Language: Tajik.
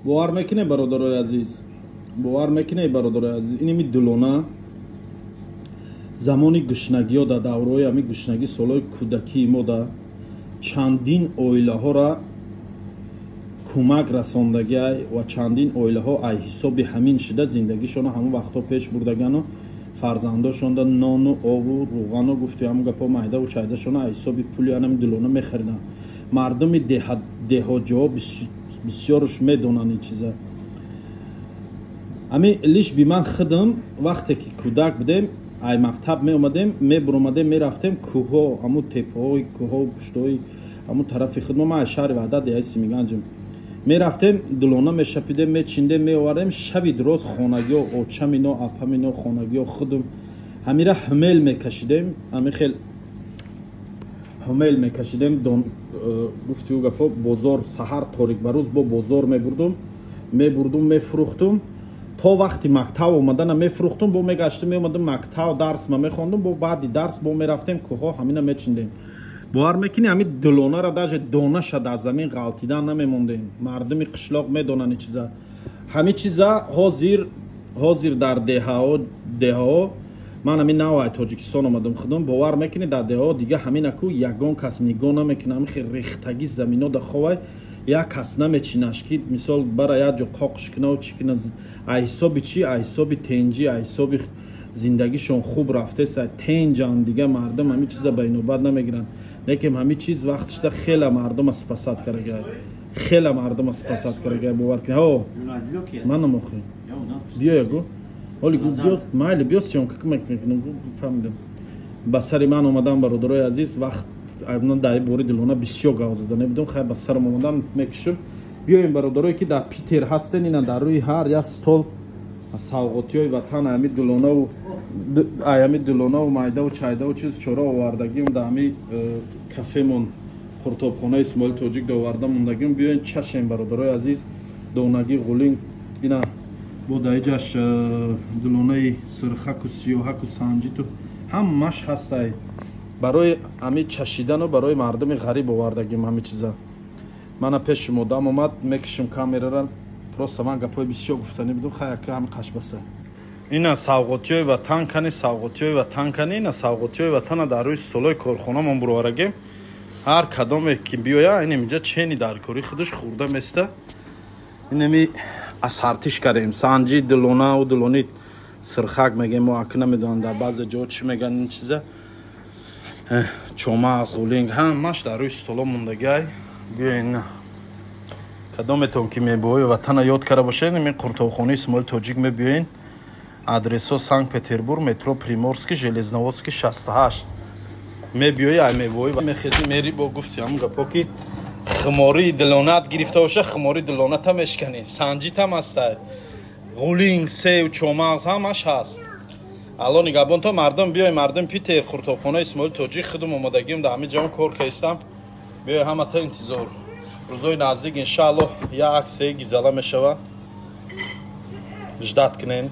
Бовар мекунед, бародарои азиз, бовар мекунед, бародарои азиз, иними дулона замони гушнагиё, дар давраҳои ҳами гушнагӣ, солҳои кӯдакии мо да чандин оилаҳоро кӯмак расондагиай ва чандин оилаҳо ай ҳисоби ҳамин шида зиндагишонро ҳамон вақтҳо пеш бурдагану фарзандошонда нону ову рӯғану гуфти ҳамон гапҳо, майдаву чайдашона ай ҳисоби пули анами дулона мехариданд. Мардуми деҳотҷоҳо бисёрш медонанд ин чиза. Ами лиш би ман худам вақте ки кӯдак будем, ай мактаб меомадем, мебуромадем, мерафтем кӯҳҳо, ҳамун теппаҳои кӯҳҳо, пуштҳои ҳамун тарафи худ. Мо, ман аз шаҳри Ваҳдат, деҳаи Симиганҷем, мерафтем, дулона мешапидем, мечиндем, меовардем. Шаби дуроз хонагиҳо, очамино, апамино, хонагиҳо, худум ҳамира ҳумел мекашидем, ҳами хел ҳумел мекашидем. Гуфти ӯ гапҳо, бозор саҳар торик ба рӯз бо бозор мебурдум, мебурдум, мефурӯхтум. То вақти мактаб омадана мефурӯхтум, бо мегаштем, меомадам мактаб, дарс ма мехондум, бо баъди дарс бо мерафтем кӯҳҳо, ҳамина мечиндем. Бовар мекунӣ, ҳамин дулонара даже донаша дар замин ғалтидан намемондем. Мардуми қишлоқ медонанд ин чиза. Ҳамин чиза ҳозир дар деҳаҳо, ман ҳамин нав ай Тоҷикистон омадам худам, бовар мекунӣ, дар деҳаҳо дига ҳаминаку ягон кас нигоҳ намекунад. Ҳамин хел рехтагӣ замино да ховай, як кас намечинаш, ки мисол бара як ҷо қоқш кунаву чӣ куна. Ай ҳисоби чӣ? Ай ҳисоби тенҷӣ, ай ҳисоби зиндагишон хуб рафтеса, тенҷан, дига мардум ҳамин чиза ба инобат намегиранд. Лекин ҳамин чиз вақтишда хела мардума спасать карагай, хела мардума спасать карагай, бовар кунед. Ҳо, манам охи биё ягу ҳоли гу биё, майли, биё, съёмка мекунам. Фаҳмидам, ба сари ман омадан, бародарои азиз, вақт дар бори дилона бисёр гав зада набудам. Хай, ба сарам омадан, мекушам. Биёем, бародарое ки дар Питер ҳастен, ина дар рӯи ҳар як стол савғотиҳои ватан, ами дулонаву майдаву чайдаву чиз чора овардагим, дар ҳами кафемон, қуртобхонаи Исмоили Тоҷик да оварда мондагим. Биёен, чашем, бародарои азиз. Донагӣ, ғулин, ина бо даиҷаш дулонаи сирхаку, сиёҳаку, санҷиту ҳамаш ҳастай. Барои ҳами чашидану барои мардуми ғариб овардагим ҳами чиза. Мана пеши модам омад, мекишим камерара. Просто ман гапҳои бисёр гуфтанӣ будум. Хай, ака, ҳами қашбаса. Ина савғотиҳои ватан кани, савғотиҳои ватан кани. Ина савғотиҳои ватана дар рӯи столои корхонамон буроварагем. Ҳар кадоме ки биёя, инем инҷа чени дар кори худаш хӯрда места. Инеми ассортиш кардем: санҷи, дилонау дилони сирхак мегем мо, ака, намедонам, дар баъзе ҷо чӣ меган ин чиза. Чомағз, ғулинг, ҳамаш дар рӯи столо мондагиай. Биёин, кадометон ки мебои ватана ёд карда бошед, ин қуртобхонаи Исмоили Тоҷик мебиёен. Адресо: Санкт Петербург, метро Приморский, Железноводский, 68. Мебиёи, ай мевои мехези, мери, бо гуфти ҳамун гапо, ки хумории дилонат гирифта боша, хумории дилоната мешканӣ. Санҷитам ҳастай, ғулинг, сев, чомағз, ҳамаш ҳаст. Алло нигаҳбон то мардум. Биёй, мардум Питер, қуртобхонаи Исмоили Тоҷик, худум омодагим, дар ҳамин ҷаҳон кор кардистам. Биёй, ҳамата интизор. Рӯзои наздик, иншааллоҳ, як аксияи гизала мешавад, ждать кунен.